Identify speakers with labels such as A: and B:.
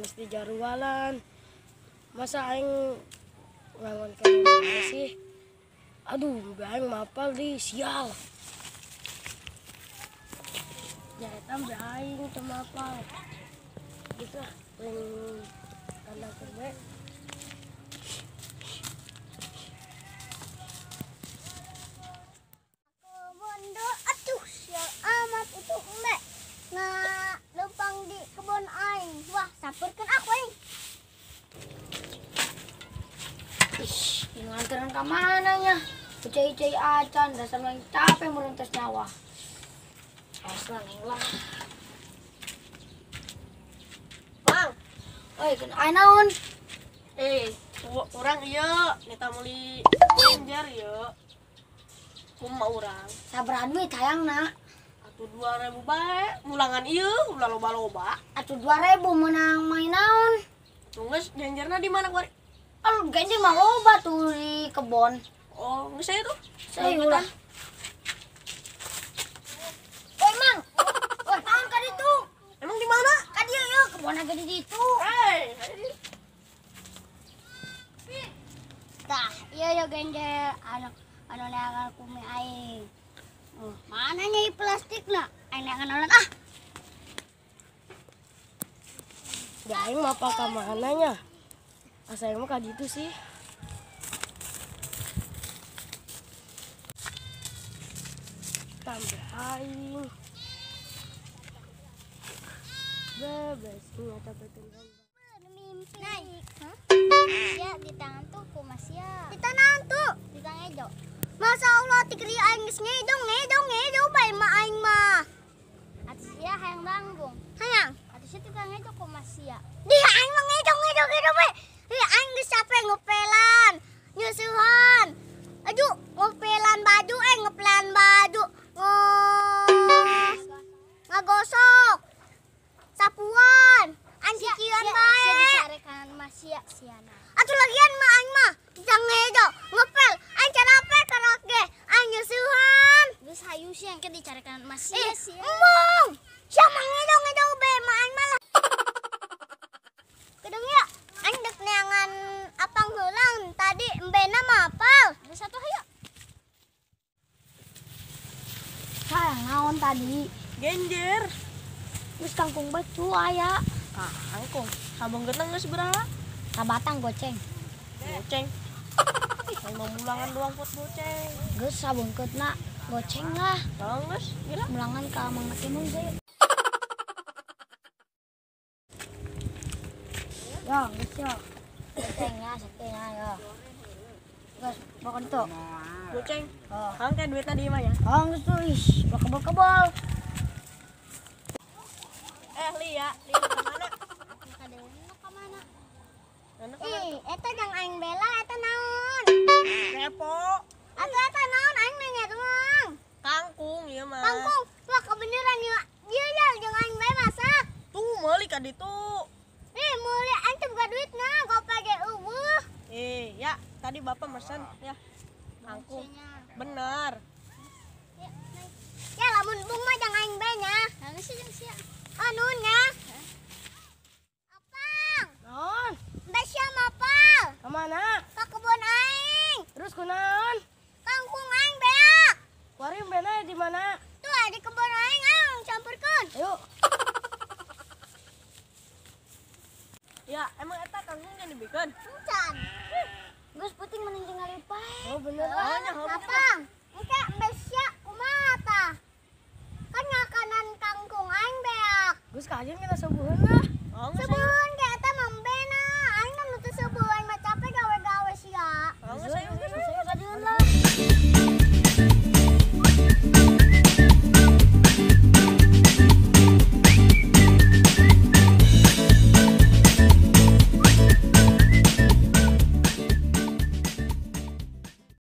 A: geus dijarualan. Masa aing ngangon ka sih? Aduh, aing mapal di sial. Ya eta mbe aing teu mapal. Gitu lah, aing kandangkeun we.
B: Kebon aduh sial amat itu embe. Nah, lempang di kebon aing. Wah, samperkeun aku aing.
C: Ih, nganteran ka mana nya? Cai-cai acan, dasar main capek merentas nyawa. Aslan lah.
D: Mang.
C: Oi, keun aya naon?
D: Urang ieu nita meuli genjer ieu. Kumaha urang?
C: Sabaraha duit hayangna?
D: Atuh 2000 bae, mulangan ieu ulah loba-loba.
C: Atuh 2000 meunang main naon?
D: Atuh geus genjerna di mana kuari?
C: Aduh, genjer mah loba tuh di kebon.
D: Oh, geus aya tuh.
C: Saya ulah. Oi, Mang. Wah, naon ka ditu?
D: Emang di mana?
C: Ka dieu ieu, kebon ge di ditu.
D: Hei.
B: Tah, ieu ya genjer anu anu neangan ku mie aing. Mana nya ieu plastikna? Aing neangan naon ah.
A: Ya aing mapal ka mana nya? Asa aing mah ka ditu sih. Tambah aing. Bebas nyata betul.
B: Mimpi. Naik. Hah? Ya di tangan tuh kumas ya. Di tangan tuh, di tangan ejo. Masa Allah tikri aing geus ngedong ngedong ngedong bae mah aing mah. Atuh sia hayang banggung. Hayang. Atuh sia tukang ngejo kumas sia. Di aing mah ngedong ngedong ngedong bae. Di aing geus capek ngepelan, nyusuhan. Aduh, ngepelan baju ngepelan baju. Ngagosok. Sapuan. Aing kikieuan bae. Sia dicarekan mah sia siana. Atuh lagian mah aing mah tukang ngejo, ngepel, aing capek karak ge, aing nyusuhan. Geus hayu sia engke dicarekan mah sia sia. Embung. Sia mah ngejo ngejo bae mah aing mah lah. Kedeng ya, aing dek neangan apang heulang tadi embena mapal. Geus atuh hayu.
C: Sayang naon tadi?
D: Genjer.
C: Geus kangkung batu aya.
D: Kangkung. Sabeunggeutna geus beraha?
C: Sabatang goceng.
D: Goceng. Aing mah mulangan doang pot goceng.
C: Geus sabeungkeutna goceng lah.
D: Tong geus, gila.
C: Mulangan ka Mang Timun ge. Ya, geus ya. Gocengnya satenya ya. Geus pokon tuh.
D: Goceng.
C: Oh.
D: Hang teh duitna di imah ya.
C: Oh, geus tuh ih, kebal-kebal.
D: Lia, Lia ka mana?
B: Ka mana? Ih, eta jang aing bela eta naon?
D: Kepo.
B: Atuh eta naon aing nanya doang.
D: Kangkung ieu mah.
B: Kangkung. Wah, kebeneran ieu. Ieu ya jeung aing bae masak.
D: Tuh meuli ka ditu.
B: Ih, meuli aing teu boga duitna, gope ge eueuh.
D: Ya, tadi bapak mesen ya. Kangkung. Bener.
B: Ya, ya lamun bung mah jang aing bae nya. Geus jeung sia. Anu nya. Apang.
A: Naon?
B: Mbak sia mapal.
A: Ka mana?
B: Ka kebon aing.
A: Terus kunaon?
B: Kangkung aing beak.
A: Kuari embena di mana?
B: Tuh di kebon aing, ayo campurkeun.
A: Ayo.
D: Ya, emang eta kangkung yang dibikeun?
B: Encan.
C: Geus penting mending tinggal bae.
A: Oh, bener.
D: Oh, nya
B: Apang. Engke mbak sia kumaha tah? Kan ngakanan kangkung aing beak.
A: Geus kajeun kana subuheun lah.
D: Oh, geus.
B: Subuheun.